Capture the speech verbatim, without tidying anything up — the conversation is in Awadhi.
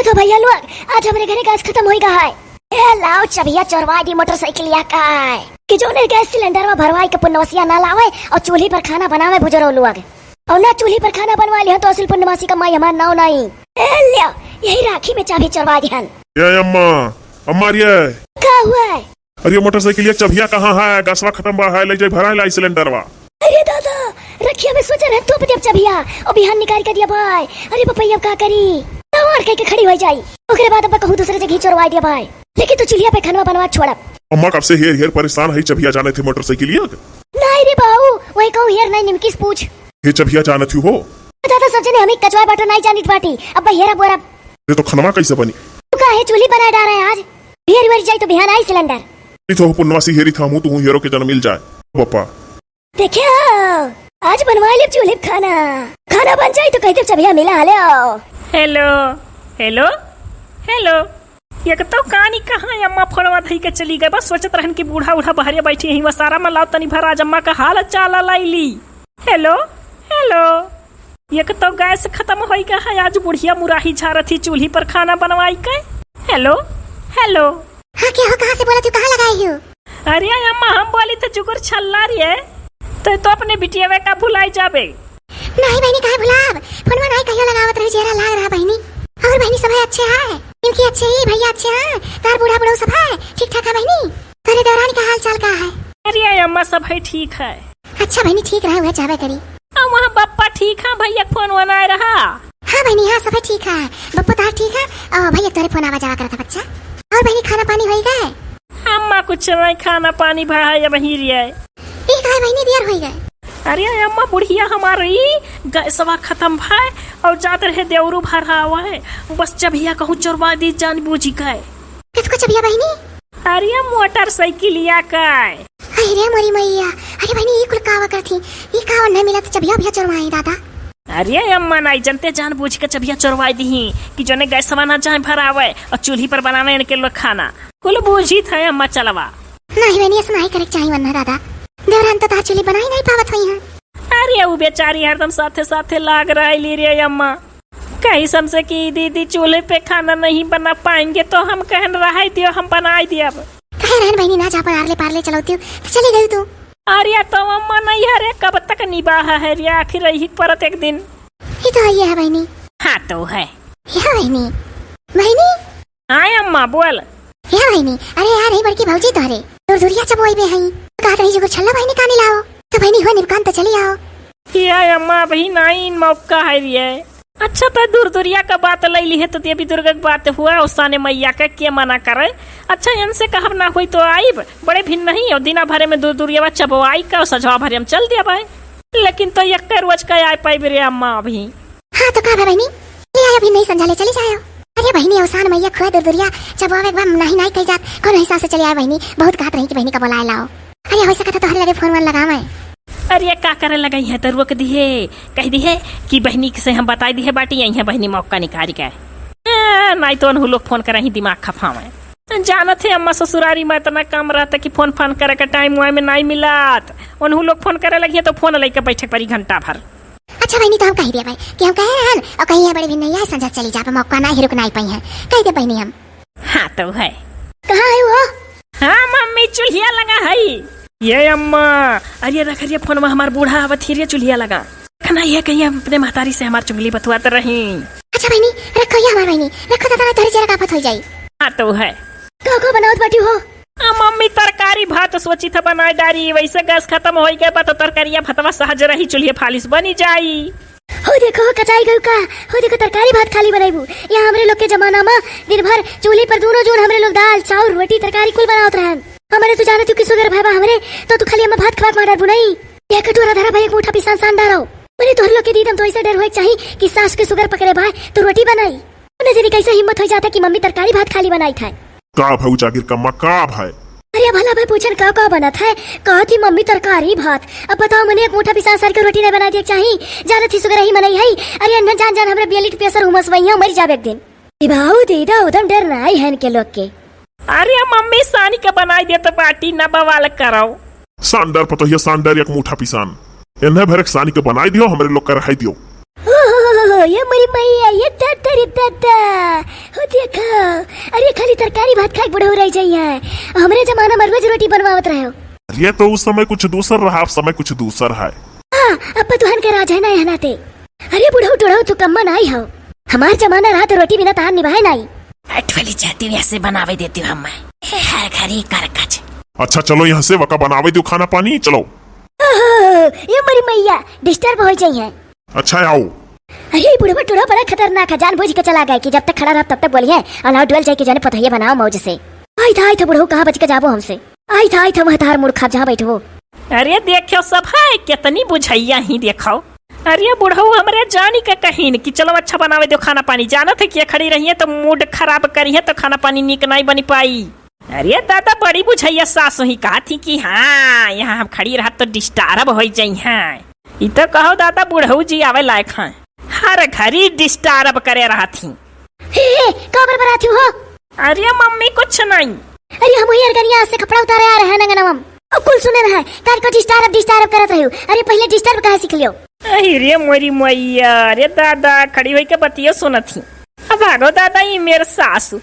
तो भइया लोग, आज हमरे घरे गैस खतम होइ गा है। ए लाओ चबिया चोरवाइ दी मोटरसाइकिलिया का है कि जौने गैस सिलेंडरवा भरवाइ के पुनवसिया ना लावै अउर चूल्ही पर खाना बनावै बुजुर्ग लोग। अउर ना चूल्ही पर खाना बनवाइ लिहन तो असिल पुनवसी का माई हमार नाव नाहीं। ए ल्या, यही राखी में चाबी चोरवाइ दिहन। ए अम्मा, अम्मा रे। का हुआ है? अरे मोटरसाइकिलिया के चबिया कहाँ है? गैसवा खतम बा है, लइ जाइ भराइ लाई सिलेंडरवा। अरे दादा, रखिया में सोचे रहे तोप देब चबिया, अउ बिहान निकारि के दिया भाई। अरे पपैया अब का करी? तवार कहि के खड़ी होइ जाई। ओकरे बाद अब कहूँ दुसरे जगह चोरवाइ दिया भाई। लेकिन तू चूल्हिया पे खनवा बनवा छोड़ब। अम्मा कब से हेर हेर परेसान है चबिया जाने थे मोटरसाइकिलिया के। नाहीं रे बाऊ, वही कहूँ हेर नाहीं निमकी से पूछ। हे चबिया जानत ही हो? दादा सब जने हमें कचवा बाटो नाहीं जानित बाटी। अब हेरा बोरा। ये तो खनवा कैसे बनी? तू का है चूल्ही बनाइ डारे आज? हेर वेर जाई तो बिहान आई सिलेंडर। ई तो पुनवासी हेरी था, हमहू तुहू हेरो के जन मिल जाए। बप्पा। देखे हो, आज बनवाइ लेब चूल्ही पे खाना। खाना बन जाई तो कहि देब चबिया मिला ले आओ। हेलो, हेलो, हेलो। एक तो कानी कहाँ अम्मा फोनवा धइ के चली गए। बस सोचत रहन कि बूढ़ा उढ़ा बहरे बैठी हैं, वसारा में लाओ तनी भर आज अम्मा का हाल चाल लइ ली। हेलो, हेलो। एक तो गैस खतम होइ गा है, आज बुढ़िया मुराही झारत ही चूल्ही पर खाना बनवाइ के। हेलो, हेलो। हाँ, के हो, कहाँ से बोलत हो, कहाँ लगाई हो? अरे अम्मा, हम बोली थे जुगुर छल्ला रे, तो, तो अपने बिटियावे का भुलाइ जाबे। नाहीं बहिनी, काहे भुलाब? फोनवा नाहीं कहियो लगावत रही, चेहरा लाग रहा बहिनी। अउर बहिनी सब है अच्छे है? इनकी अच्छे ही, भइया अच्छे हैं? तार बूढ़ा बुढ़ऊ सब है? ठीक ठाक है बहिनी? तोरे देवरानी का हाल चाल का है? अरे अम्मा, सब है ठीक है। अच्छा बहिनी, ठीक रहे, वह चाहबे करी। अब वहाँ बप्पा ठीक है, भइया फोन वनाए रहा। हाँ बहिनी, हाँ, सभे ठीक है। बप्पा तोहार ठीक है? अ, भइया तोरे फोन आवा जावा करत है बच्चा। अउर बहिनी, खाना पानी होइ गए? अम्मा, कुछ नहीं, खाना पानी भा है, अबहीं रिया है। ई काहे बहिनी, देर होइ गए? अरे अम्मा, बुढ़िया हमारी गैसवा खतम भा है अउर जात रहे देवरू भरावै, बस चबिया कहूँ चोरवा दी जान बूझी के। किसको चबिया बहिनी? अरे मोटरसाइकिलिया का। अरे मोरी मैया, अरे बहिनी, ई कुल कावा करथी? ई कावा नहीं मिला तो चबिया उबिया चोरवाई दादा। अरे अम्मा नाहीं जनते, जान बूझ के चबिया चोरवाइ दिही कि जौने गैसवा ना जाए भरावै अउर चूल्ही पर बनावै इनके लोग खाना। कुल बूझी था अम्मा चलवा। नाहीं बहिनी, ऐसा नाहीं करे के चाही वरना दादा। देवरान तो तोहार चूल्ही बनाइ नाहीं पावत होइहैं। अरे उ बेचारी हरदम साथे साथे लाग रहली रे अम्मा। कही हमसे कि दीदी चूल्हे पे खाना नहीं बना पाएंगे, तो हम कहन रहाई दियो, हम बनाई दियब। कहे रहन बहिनी ना जा, अपन आरले पारले चलौती हो, तो चली गई तू। अरे तो अम्मा नहीं है रे, कब तक निबाह है रे, आखिर रही परत एक दिन। ई तो है बहिनी। हाँ तो है। या बहिनी, बहिनी। हाँ अम्मा बोल। या बहिनी, अरे यार, ई बड़की भौजी तोहरे दुरदुरिया चबोइबे हई। कहत रही जो छल्ला बहिनी कानी लाओ, तो बहिनी हो निबकान तो चली आओ। ए अम्मा, अबहीं नाहीं मौका है रे। अच्छा, तो दुरदुरिया का बात लइ लिहे तो देवी दुर्गा के बात हुआ, औसाने मैया का के मना करे। अच्छा, इनसे कहब ना होई तो आइब, बड़े भिन नहीं, अउर दिना भरे में दुरदुरिया चबवाई का, अउर सझवा भरे हम चल दिया भाई। लेकिन तो एक रोज का आए पाइब रे अम्मा अबहीं। हाँ, तो का भा बहिनी? ले आयो, अभी नहीं संझा ले चली जायो। अरे बहिनी, औसान मैया खुआ दुरदुरिया चबवावे के बा, नाहीं, नाहीं कही जात, कौनो हिसाब से चली आयो बहिनी। बहुत कहत रही कि बहिनी का बोलाए लाओ। अरे हो सकत है तोहरे लगे फोन वोन लगावे। अरे का करे लगइहैं, तो रोक दिहे, कहि दिहे कि बहिनी से हम बताइ दिहे बाटी, अइहैं बहिनी मौका निकारि के। ए, नाहीं तो उनहू लोग फोन करहीं, दिमाग खपावे। जानत है अम्मा, ससुरारी में इतना काम रहत कि फोन फान करे के टाइम वाइम नाहीं मिलत। उनहू लोग फोन करे लगिहैं तो फोन लइके बैठे के परी घंटा भर। अच्छा बहिनी, तो हम कहि देबे कि हम कहे रहन अउर कहिहैं बड़े भिन नहीं आए, संझा चली जाबे, मौका नाहीं, रुक नाहीं पइहैं, कहि देबे बहिनी हम। हाँ तो है। कहाँ है वो? हाँ मम्मी, चूल्हिया लगा है। ए अम्मा, अरे रख रे फोनवा, हमार बूढ़ा आवत ही रे चूल्हिया लगा। खाना ये कहिहैं अपने महतारी से हमार चुगली बतुआत रही। अच्छा बहिनी, रखो ये हमार बहिनी, रखो दादा, ना तोहरे चेहरा का आफत होइ जाई। हाँ तो है। का का बनावत बाटी हो? आ मम्मी, तरकारी भात सोचित है बनाए डारी, वैसे गैस खतम होइ गए बा तो तरकारिया भतवा सहज रही, चूल्हे फालिस बनी जाई। हो देखो, हो कचाई गयू का? हो देखो, तरकारी भात खाली बनइबू। यहाँ हमरे लोग के जमाना में दिन भर चूल्ही पर दूनो जून हमरे लोग दाल, चाउर, रोटी, तरकारी कुल बनावत रहन। हमरे तू जानत हो कि सुगर भय बा हमरे, तो तू खाली हमें भात खवा के मार डरबू नहीं। यह कटोरा धरा भाई, एक मुठा पिसान सान डारो। अरे तोहरे लोग के दीदम तो ऐसे डर होए के चाही कि सास के सुगर पकड़े भाई तो रोटी बनाई। न जानी कैसे हिम्मत होइ जात है कि मम्मी तरकारी भात खाली बनाइत है। का भा जागीर कम्मा, का भा? अरे भला भाई पूछन का का बनत है? कहत ही मम्मी तरकारी भात। अब बताओ मने, एक मुठा पिसान सार के रोटी नहीं बनाइ दिए के चाही? जानत ही सुगर ही मनई है। अरे अन्हन जान जान हमरे बियलिट प्रेशर हुमस वही मर जाबे एक दिन। ए बाऊ दीदा उदम डर नाहीं है इनके लोग के। अरे मम्मी सानी के बनाइ देत बाटी, ना बवाल कराओ। सांडर पतोहिया सांडर, एक मुठा पिसान। इन्हें भरक सानी के बनाइ दियो, हमरे लोग का रहाई दियो। ओ, ये मोरी मैया, ये दादा रे दादा। हो देखो, अरे खाली तरकारी भात खाइके बुढ़ऊ रहि जाइहैं। हमरे जमाना मा रोज रोटी बनवावत रह्यो। अरे तो उस समय कुछ दूसर रहा, अब समय कुछ दूसर है। हाँ, अब तुहन के राज है ना यहाँ नाते। अरे बुढ़ऊ टुढ़ऊ तू कम्मा नाई हो। हमार जमाना रहा तो रोटी बिना तान निभाए नाई। हट वाली जाती वैसे बनावे देती हूँ हम। ए, हर घरी करकच। अच्छा चलो यहाँ से, वका बनावे दियो खाना पानी, चलो। ओहो, ये मोरी मैया, disturb होइ जाइहैं। अच्छा आओ। अरे बुढ़वा टुढ़वा बड़ा खतरनाक है, जानबूझ के चला गए कि जब तक खड़ा रहब तब तक बोलिहैं, अलाउ डुअल जाए कि जाने पतहिया बनाओ मौज से। आई था, आई था बुढ़ऊ, कहाँ बच के जाबो हमसे। आई था, आई था, वह तार मुड़ खाब जहाँ बैठबो। अरे देखो सब है, कितनी बुझैया ही देखो। अरे बुढ़ऊ हमरे जानी के कहीन कि चलो अच्छा बनावे दो खाना पानी, जानत है कि ये खड़ी रहिहैं तो mood खराब करिहैं तो खाना पानी नीक नाई बनी पाई। अरे दादा बड़ी बुझैया सासु ही कहत ही कि हाँ यहाँ हम खड़ी रहब तो disturb होइ जाइहैं। ई तो कहो दादा बुढ़ऊ जी आवे लायक हैं, हर घरी disturb करे रहत ही। हे, हे, का बरबरात हो? अरे मम्मी कुछ नहीं। अरे हम वही अरगनिया से कपड़ा उतारे आ रहे हैं नंगनवम। अब कुल सुने रहे, काहे को disturb, disturb करत रहियो। अरे पहिले disturb काहे सीख लियो? अरे मोरी मैया, अरे दादा, खड़ी होई के बतियो सुनत ही। अब भागो दादा, ई मेर सासु।